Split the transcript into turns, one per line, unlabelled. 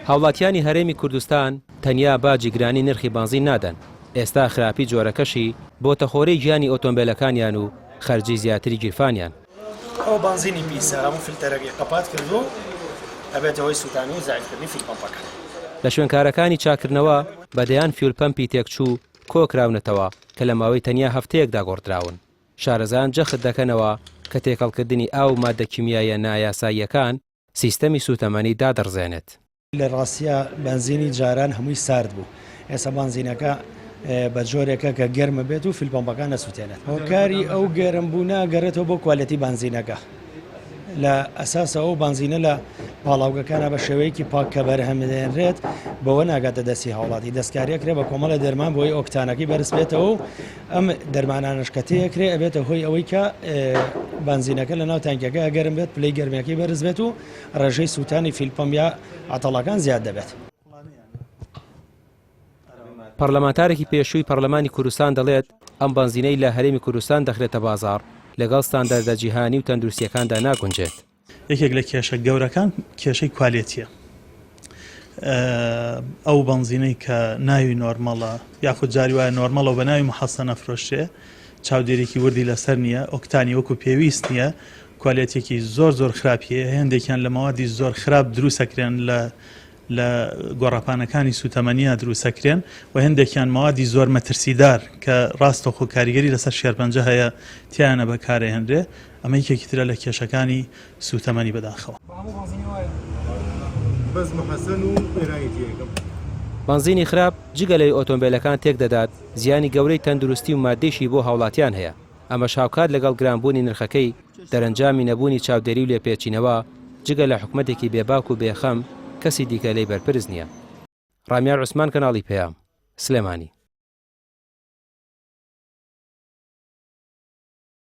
هاوڵاتیانی هەرێمی کوردستان تەنیا باجی گرانی نرخی بەنزین نادەن، ئێستا خراپی جۆرەکەشی بۆتە خۆرەی گیانی ئۆتۆمبێلەکانیان و خەرجی زیاتری گیرفانیان.
ئەوە بەنزینی پیسە هەموو فلتەرەکەی قەپات کردووە و ئەبێتە هۆی سووتان و زەعیفکردنی فیول پەمپەکە.
لە شوێنکارەکانی چاککردنەوە بە دەیان فیول پەمپی تێکچوو کۆکراونەتەوە کە لە ماوەی تەنیا هەفتەیەکدا گۆڕدراون. شارەزایان جەخت دەکەنەوە کە تێکەڵکردنی ئاو و ماددە کیمیاییە نایاساییەکان سیستەمی سووتەمەنی دادەڕزێنێت.
لە ڕاستیا بەنزینی جاران هەمووی سارد بوو، ئێستا بەنزینەکە بە جۆرێکە کە گەرمە بێت و فیلپەمپەکان نەسووتێنێت. هۆکاری ئەو گەرمبوونە گەڕێتەوە بۆ کوالێتی بەنزینەکە. لە ئەساسەوە ئەو بەنزینە لە پاڵاوگەکانە بە شێوەیەکی پاک کە بەرهەمدێنرێت بەوە ناگاتە دەستی هاوڵاتی. دەستکاری ئەکرێت بە کۆمەڵێ دەرمان بۆی ئۆکتانەکەی بەرز بێتەوە و ئەم دەرمانانەش کە تێکرێ ئەبێتە هۆی ئەوەی کە بەنزینەکە لە ناو تانکیەکە گەرم بێت، پلەی گەرمیەکەی بەرز بێت و ڕێژەی سووتانی فیلپەمپ یا عەتەڵەکان زیاد دەبێت.
پەرلەمانتارێکی پێشووی پەرلەمانی کوردستان دەڵێت، ئەم بەنزینەی لە هەرێمی کوردستان دەخرێتە بازاڕ، لەگەڵ ستانداردە جیهانی و تەندروستییەکاندا ناگونجێت.
یەکێک لە کێشە گەورەکان کێشەی کوالێتیە ئەو بەنزینەی کە ناوی نۆرمەڵە یاخود جاری وایە نۆرمەڵە و بە ناوی محەسەنە فرۆشرێ چاودێرێکی وردی لەسەر نییە ئۆکتانی وەکو پێویست نییە کوالێتێکی زۆر زۆر خراپی هەیە هەندێکیان لە مەوادی زۆر خراپ دروستەکرێن لە لە گۆڕەپانەکانی سوتەمەنیە دروستەکرێن و هەندێکیان مەوادی زۆر مەترسیدار کە ڕاستەوخۆ کاریگەری لەسەر شێرپەنجە هەیە تیایانە بەکارئەهێنرێ ئەمە یەکێکی ترە لە کێشەکانی سوتەمەنی بەداخەوە.
بەنزینی خراپ جگە لەوەی ئۆتۆمبێلەکان تێکدەدات، زیانی گەورەی تەندروستی و ماددیشی بۆ هاوڵاتیان هەیە، ئەمەش هاوکات لەگەڵ گرانبوونی نرخەکەی، دەرەنجامی نەبوونی چاودێری و لێپێچینەوە، جگە لە حکومەتێکی بێباک و بێخەم، کەسی دیکە لێی بەرپرس نییە. ڕامیار عوسمان کەناڵی پەیام، سلێمانی.